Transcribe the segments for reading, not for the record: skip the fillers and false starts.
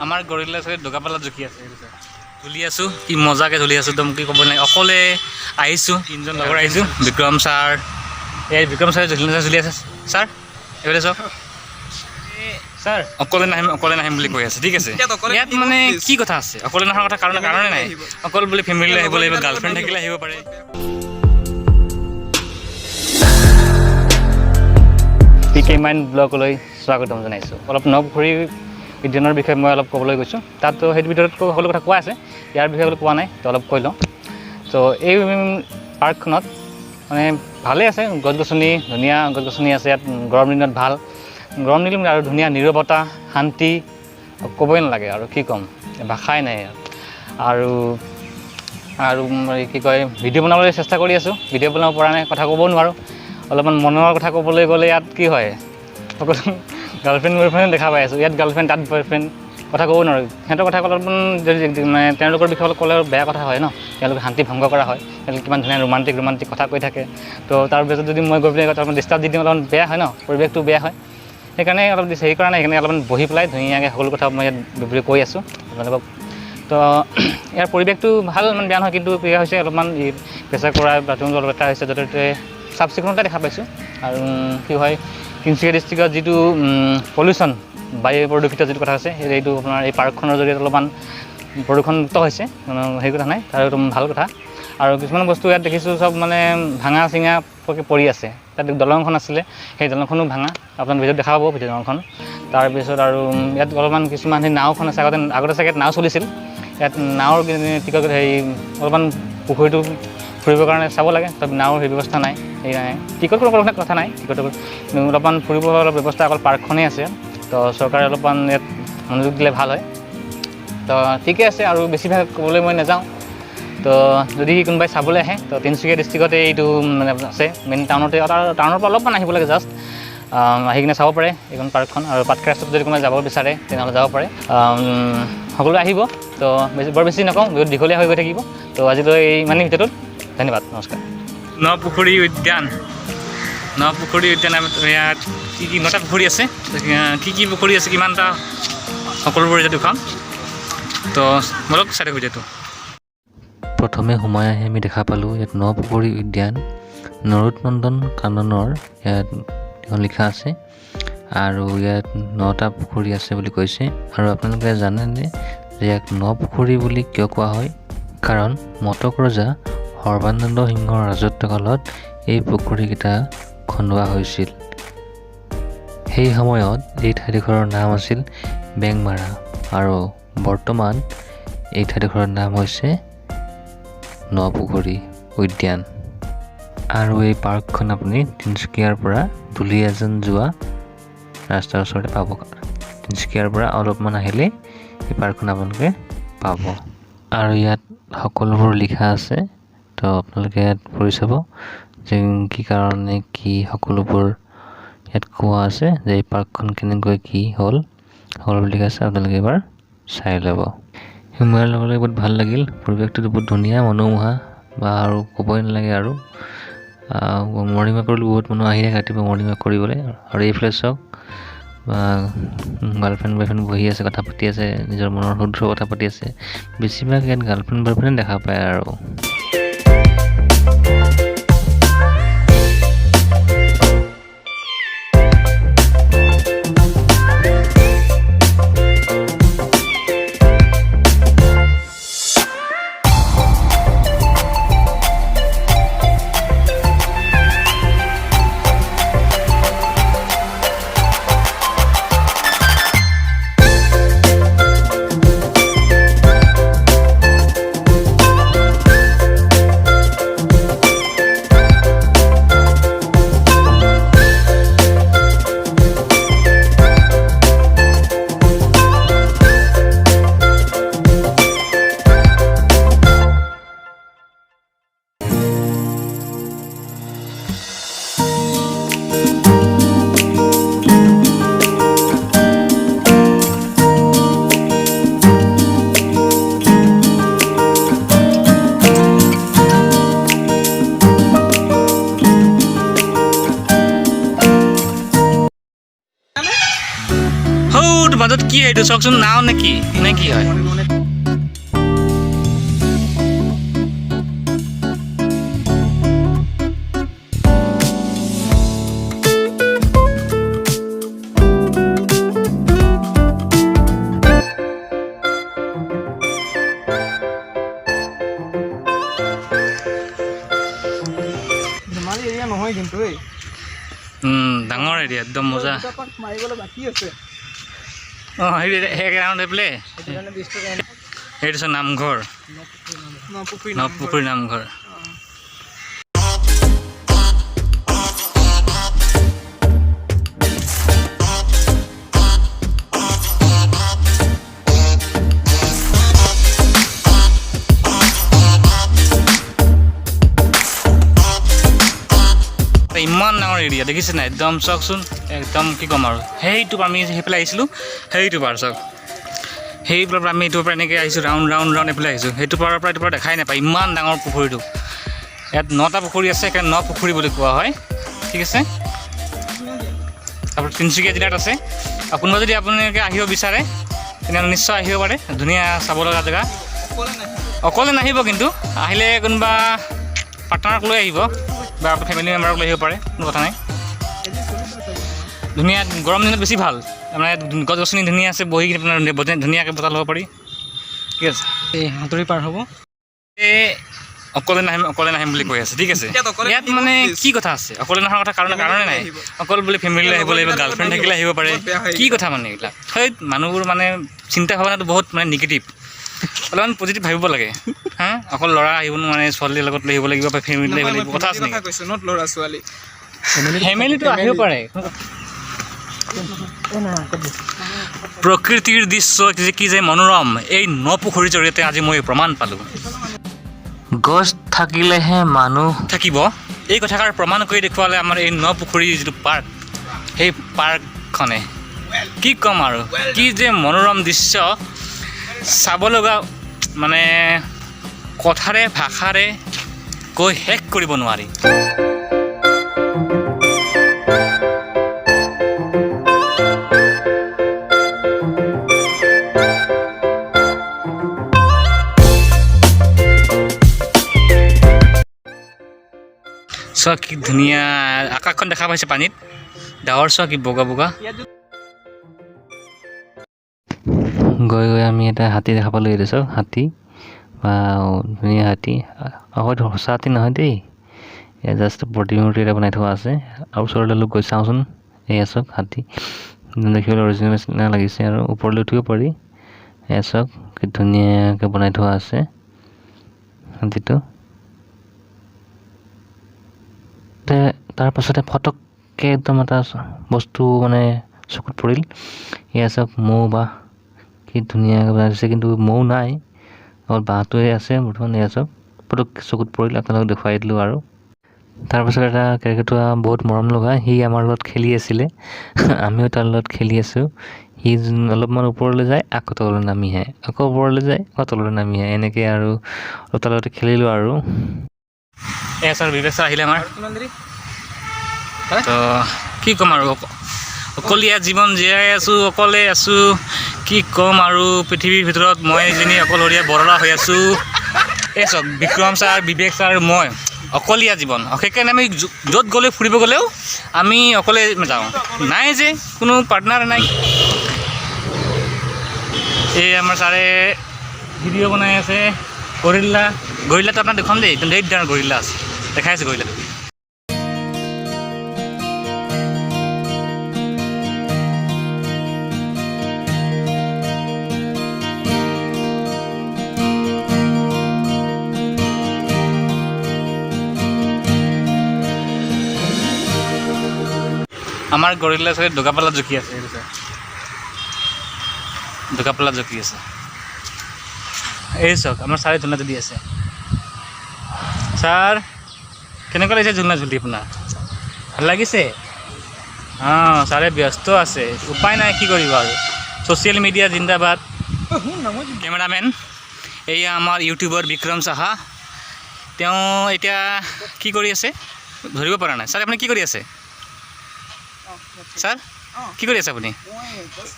আমাৰ গৰিলা চাগে দগাপালাত জুখি আছে, ঝুলি আছোঁ, কি মজাকৈ ঝুলি আছোঁ একদম, কি ক'ব নাই। অকলে আহিছোঁ, তিনিজন লগৰ আহিছোঁ। বিক্ৰম ছাৰ, এই বিক্ৰম ছাৰে ঝুলি ঝুলি আছে। ছাৰ এইফালে চাওক ছাৰ, অকলে নাহিম, অকলে নাহিম বুলি কৈ আছে। ঠিক আছে, ইয়াত মানে কি কথা আছে? অকলে নহাৰ কথা কাৰণে নাই, অকল বুলি ফেমিলি আহিব লাগিব, গাৰ্লফ্ৰেণ্ড থাকিলে আহিব পাৰে। পি কে মাইণ্ড ব্লগলৈ স্বাগতম জনাইছোঁ। অলপ নপুখুৰী উদ্যানৰ বিষয়ে মই অলপ ক'বলৈ গৈছোঁ। তাত সেইটো ভিতৰত সকলো কথা কোৱা আছে, ইয়াৰ বিষয়ে অলপ কোৱা নাই, তো অলপ কৈ লওঁ। ত' এই পাৰ্কখনত মানে ভালেই আছে, গছ গছনি, ধুনীয়া গছ গছনি আছে ইয়াত। গৰম দিনত ভাল, গৰম দিনত আৰু ধুনীয়া নীৰৱতা, শান্তি, ক'বই নালাগে আৰু কি ক'ম, ভাষাই নাই ইয়াত। আৰু আৰু কি কয়, ভিডিঅ' বনাবলৈ চেষ্টা কৰি আছোঁ, ভিডিঅ' বনাব পৰা নাই, কথা ক'বও নোৱাৰোঁ। অলপমান মনৰ কথা ক'বলৈ গ'লে ইয়াত কি হয়, সকলো গাৰ্লফ্ৰেণ্ড বয়ফ্ৰেণ্ড দেখা পাই আছোঁ ইয়াত, গাৰ্লফ্ৰেণ্ড তাত বয়ফ্ৰেণ্ড, কথা ক'ব নোৱাৰোঁ। সিহঁতৰ কথা ক'লে অলপমান যদি মানে তেওঁলোকৰ বিষয়ে অলপ ক'লে বেয়া কথা হয় ন, তেওঁলোকে শান্তি ভংগ কৰা হয়। তেওঁলোকে কিমান ধুনীয়া ৰোমান্টিক ৰোমান্টিক কথা কৈ থাকে, তো তাৰপিছত যদি মই গৈ পেলাই অলপমান ডিষ্টাৰ্ব দি দিওঁ, অলপমান বেয়া হয় ন, পৰিৱেশটো বেয়া হয়। সেইকাৰণে অলপ হেৰি কৰা নাই, সেইকাৰণে অলপমান বহি পেলাই ধুনীয়াকৈ সকলো কথা মই ইয়াত কৈ আছোঁ আপোনালোকক। তো ইয়াৰ পৰিৱেশটো ভাল, ইমান বেয়া নহয়, কিন্তু কি হৈছে অলপমান প্ৰেছাৰ কৰা বাথৰুম অলপ লেতেৰা হৈছে, য'তে ত'তে চাফ চিকুণতা দেখা পাইছোঁ। আৰু কি হয়, তিনিচুকীয়া ডিষ্ট্ৰিক্টত যিটো পলিউশ্যন, বায়ু প্ৰদূষিত যিটো কথা আছে, সেইটো আপোনাৰ এই পাৰ্কখনৰ জৰিয়তে অলপমান প্ৰদূষণমুক্ত হৈছে, সেই কথা নাই, তাৰ একদম ভাল কথা। আৰু কিছুমান বস্তু ইয়াত দেখিছোঁ চব মানে ভাঙা চিঙা পৰি আছে। তাত দলংখন আছিলে, সেই দলংখনো ভাঙা, আপোনাৰ ভিডিঅ'ত দেখা পাব ভিডিঅ' দলংখন। তাৰপিছত আৰু ইয়াত অলপমান কিছুমান সেই নাওখন আছে, আগতে আগতে চাগে নাও চলিছিল ইয়াত, নাৱৰ টিকট হেৰি অলপমান পুখুৰীটো ফুৰিবৰ কাৰণে চাব লাগে, তাত নাৱৰ সেই ব্যৱস্থা নাই, সেই নাই, টিকট কোনো কথা নাই, টিকট অলপমান ফুৰিব অলপ ব্যৱস্থা অকল পাৰ্কখনেই আছে। তো চৰকাৰে অলপমান ইয়াত মনোযোগ দিলে ভাল হয়। তো ঠিকে আছে, আৰু বেছিভাগ ক'বলৈ মই নাযাওঁ। তো যদি কোনোবাই চাবলৈ আহে, তো তিনিচুকীয়া ডিষ্ট্ৰিক্টতে এইটো মানে আছে, মেইন টাউনতে, টাউনৰ পৰা অলপমান আহিব লাগে জাষ্ট, আহি কিনে চাব পাৰে এইখন পাৰ্কখন। আৰু পাটকাই ৰাস্তাত যদি কোনোবাই যাব বিচাৰে তেনেহ'লে যাব পাৰে। সকলোৱে আহিব। তো বেছি বৰ বেছি নকওঁ, বহুত দীঘলীয়া হৈ গৈ থাকিব। তো আজিলৈ ইমানেই ভিডিঅ'টোত, ধন্যবাদ, নমস্কাৰ। নপুখুৰী উদ্যান, নপুখুৰী উদ্যান, ইয়াত কি কি নটা পুখুৰী আছে, কি কি পুখুৰী আছে, কিমানটা, সকলোবোৰ ইয়াত দেখুৱাম। তো বলক চাই থাকোঁ ভিডিঅ'টো। প্ৰথমে সোমাই আহি আমি দেখা পালোঁ ইয়াত নপুখুৰী উদ্যান, নৰোৎনন্দন কাননৰ ইয়াত এখন লিখা আছে। আৰু ইয়াত নটা পুখুৰী আছে বুলি কৈছে। আৰু আপোনালোকে জানেনে যে ইয়াক নপুখুৰী বুলি কিয় কোৱা হয়? কাৰণ মটক ৰজা সৰ্বানন্দ সিংহৰ ৰাজত্বকালত এই পুখুৰীকেইটা খন্দোৱা হৈছিল। সেই সময়ত এই ঠাইডোখৰৰ নাম আছিল বেংমাৰা, আৰু বৰ্তমান এই ঠাইডোখৰৰ নাম হৈছে নপুখুৰী উদ্যান। আৰু এই পাৰ্কখন আপুনি তিনিচুকীয়াৰ পৰা দুলীয়াজান যোৱা ৰাস্তাৰ ওচৰতে পাব। তিনিচুকীয়াৰ পৰা অলপমান আহিলেই এই পাৰ্কখন আপোনালোকে পাব। আৰু ইয়াত সকলোবোৰ লিখা আছে, তো আপোনালোকে ইয়াত পঢ়ি চাব যে কি কাৰণে কি সকলোবোৰ ইয়াত কোৱা আছে, যে এই পাৰ্কখন কেনেকৈ কি হ'ল, সকলোবোৰ লিখা আছে, আপোনালোকে এবাৰ চাই ল'ব। সোমোৱাৰ লগে লগে বহুত ভাল লাগিল, পৰিৱেশটো বহুত ধুনীয়া, মনোমোহা, বা আৰু ক'বই নালাগে। আৰু মৰ্ণিং ৱাক কৰিবলৈ বহুত মানুহ আহি থাকে ৰাতিপুৱা মৰ্ণিং ৱাক কৰিবলৈ। আৰু এইফালে চাওক, গাৰ্লফ্ৰেণ্ড বয়ফ্ৰেণ্ড বহি আছে, কথা পাতি আছে, নিজৰ মনৰ শুদ্ধ কথা পাতি আছে। বেছিভাগ ইয়াত গাৰ্লফ্ৰেণ্ড বয়ফ্ৰেণ্ডে দেখা পায়। আৰু এইটো চাওকচোন, নাও নে কি নে কি হয়? ধেমালি এৰিয়া নহয় কিন্তু এই। ডাঙৰ এৰিয়া, একদম মজা। দুটা পাক মাৰিবলৈ বাকী আছে। অঁ, সেই ৰাউণ্ড হৈ পেলাই। সেইটো কাৰণে 20 টকা। সেইটো হৈছে নামঘৰ। নপুখুৰী। নপুখুৰী নামঘৰ। ইমান ডাঙৰ এৰিয়া দেখিছে নাই? একদম চাওকচোন, একদম কি ক'ম আৰু। সেইটো আমি সেইফালে আহিছিলোঁ, সেইটো পাৰ চাওক, সেইফালৰ পৰা আমি এইটোৰ পৰা এনেকৈ আহিছোঁ, ৰাউণ্ড ৰাউণ্ড ৰাউণ্ড এইফালে আহিছোঁ। সেইটো পাৰৰ পৰা এইটো পৰা দেখাই নাপায়, ইমান ডাঙৰ পুখুৰীটো। ইয়াত নটা পুখুৰী আছে, সেইকাৰণে ন পুখুৰী বুলি কোৱা হয়। ঠিক আছে, আপোনাৰ তিনিচুকীয়া জিলাত আছে। আৰু কোনোবা যদি আপোনালোকে আহিব বিচাৰে, তেনেহ'লে নিশ্চয় আহিব পাৰে। ধুনীয়া চাব লগা জেগা। অকলে নাহিব। অকলে নাহিব, কিন্তু আহিলে কোনোবা পাৰ্টনাৰক লৈ আহিব বা আপোনাৰ ফেমিলি মেম্বাৰক লৈ আহিব পাৰে, কোনো কথা নাই। এদিন চলিব চাগে। ধুনীয়া, গৰম দিনত বেছি ভাল। আপোনাৰ ইয়াত গছ গছনি ধুনীয়া আছে, বহি কিনে আপোনাৰ ধুনীয়াকৈ বতাহ ল'ব পাৰি। ঠিক আছে। এই সাঁতুৰি পাৰ হ'ব। এই অকলে নাহিম, অকলে নাহিম বুলি কৈ আছে। ঠিক আছে। ইয়াত অকলে ইয়াত নাহিব, মানে please। কি কথা আছে? অকলে নহাৰ কথা কাৰণ Family কাৰণে নাই। আহিব। অকল বোলে ফেমিলি আহিব লাগিব, লগৰকেইটাৰ গাৰ্লফ্ৰেণ্ড লগত থাকিলে আহিব পাৰে। বহুত বেয়া হয়। কি কথা মানে এইবিলাক? সেই মানুহবোৰ মানে চিন্তা ভাৱনাটো বহুত মানে নিগেটিভ। অলপমান পজিটিভ ভাবিব লাগে। হা, অকল ল'ৰা আহিব নোৱাৰে, ছোৱালীৰ লগত লৈ আহিব লাগিব বা ফেমিলি আহিব নহয়, লাগিব, মই কথা আছে family নেকি? কথা কৈছো, not ল'ৰা ছোৱালী। ফেমিলিটো আহিব পাৰে। প্ৰকৃতিৰ দৃশ্য যে কি যে মনোৰম, এই নপুখুৰীৰ জৰিয়তে আজি মই প্ৰমাণ পালোঁ। গছ থাকিলেহে মানুহ থাকিব, এই কথাষাৰ প্ৰমাণ কৰি দেখুৱালে আমাৰ এই নপুখুৰীৰ যিটো পাৰ্ক, সেই পাৰ্কখনে। কি ক'ম আৰু, কি যে মনোৰম দৃশ্য, চাব লগা, মানে কথাৰে ভাষাৰে কৈ শেষ কৰিব নোৱাৰি। চোৱা, কি ধুনীয়া আকাশখন দেখা পাইছে পানীত। ডাৱৰ চোৱা, কি বগা বগা। ইয়াত গৈ গৈ আমি এটা হাতী দেখা পালোঁ। এইটো চাওক, হাতী বা ধুনীয়া হাতী। আকৌ এইটো সঁচা হাতী নহয় দেই, এয়া জাষ্ট প্ৰতিমূৰ্তি এটা বনাই থোৱা আছে। আৰু ওচৰলৈ অলপ গৈ চাওঁচোন। এয়া চাওক হাতী, দেখিবলৈ অৰিজিনেল নিচিনা লাগিছে আৰু ওপৰলৈ উঠিব পাৰি। এয়া চাওক, কি ধুনীয়াকৈ বনাই থোৱা আছে হাতীটো। তাৰ পাছতে ফটককৈ একদম এটা বস্তু মানে চকুত পৰিল। এয়া চাওক মৌ বাহ, কি ধুনীয়াকৈ বনাই থৈছে, কিন্তু মৌ নাই, অকল বাঁহটোৱে আছে বৰ্তমান। এয়া চাওক, পটককৈ চকুত পৰিল, আপোনালোকক দেখুৱাই দিলোঁ। আৰু তাৰপাছত এটা কেৰ্কেটুৱা, বহুত মৰম লগা, সি আমাৰ লগত খেলি আছিলে, আমিও তাৰ লগত খেলি আছোঁ। সি অলপমান ওপৰলৈ যায়, আকৌ তললৈ নামি আহে, আকৌ ওপৰলৈ যায়, আকৌ তললৈ নামি আহে, এনেকৈ। আৰু অলপ তাৰ লগতে খেলিলোঁ আৰু। এয়া ছাৰ, বিবেক ছাৰ আহিলে আমাৰ। আৰু কিমান দেৰি? তো কি ক'ম আৰু, অকলীয়া জীৱন জীয়াই আছোঁ, অকলে আছোঁ। কি ক'ম আৰু, পৃথিৱীৰ ভিতৰত মই এজনী অকলশৰীয়া বৰলা হৈ আছোঁ। এই চাওক, বিক্ৰম ছাৰ, বিবেক ছাৰ, মই অকলীয়া জীৱন। সেইকাৰণে আমি য'ত গ'লে, ফুৰিব গ'লেও আমি অকলে যাওঁ। নাই যে কোনো পাৰ্টনাৰ নাই। এই আমাৰ ছাৰে ভিডিঅ' বনাই আছে। গৰিল্লা, গৰিল্লাটো আপোনাক দেখুৱাম দেই। একদম ধেৰ ডাঙৰ গৰিল্লা আছে, দেখাই আছে গৰিল্লাটো। আমাৰ গৰিল্লা চাগে দোকাপালাত জুকি আছে। সেইটো চাই দোকাপালাত জুকি আছে। এই চাওক, আমাৰ ছাৰে ঝুলনা ঝুলি আছে। ছাৰ, কেনেকুৱা লাগিছে ঝুলনা ঝুলি আপোনাৰ? ভাল লাগিছে? অঁ, ছাৰে ব্যস্ত আছে, উপায় নাই, কি কৰিব আৰু। ছ'চিয়েল মিডিয়া জিন্দাবাদ। শুন না, মই কেমেৰামেন এয়া আমাৰ ইউটিউবাৰ বিক্ৰম সাহা। তেওঁ এতিয়া কি কৰি আছে ধৰিব পৰা নাই। ছাৰ, আপুনি কি কৰি আছে? ছাৰ, কি কৰি আছে আপুনি? মই জাষ্ট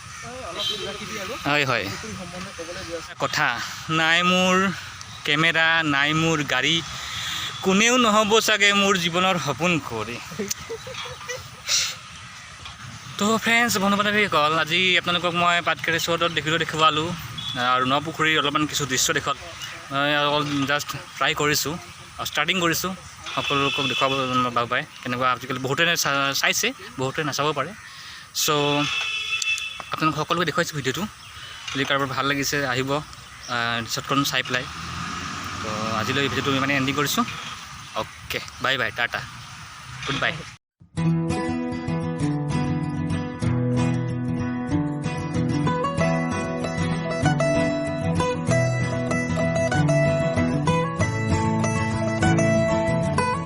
অলপ কিবা কিবি আৰু হয় হয় পুখুৰী সম্বন্ধে ক'বলৈ গৈ আছোঁ। কথা নাই, মোৰ কেমেৰা নাই, মোৰ গাড়ী, কোনেও নহ'ব চাগে মোৰ জীৱনৰ সপোন কৰি। তো ফ্ৰেণ্ডছ, বন্ধু বান্ধৱীসকল, আজি আপোনালোকক মই পাটকাৰী চৌহদত দেখিলোঁ, দেখুৱালোঁ আৰু নপুখুৰীৰ অলপমান কিছু দৃশ্য দেখুৱালোঁ। মই অলপ জাষ্ট ট্ৰাই কৰিছোঁ, ষ্টাৰ্টিং কৰিছোঁ সকলোলোকক দেখুৱাব বাবে কেনেকুৱা। আজিকালি বহুতে চাইছে, বহুতে নাচাব পাৰে। চ' আপোনালোক সকলোকে দেখুৱাইছোঁ ভিডিঅ'টো। যদি কাৰোবাৰ ভাল লাগিছে, আহিব ৰিচৰ্টখন চাই পেলাই। তো আজিলৈ ভিডিঅ'টো ইমানে এণ্ডিং কৰিছোঁ। Okay, bye bye, tata, good bye.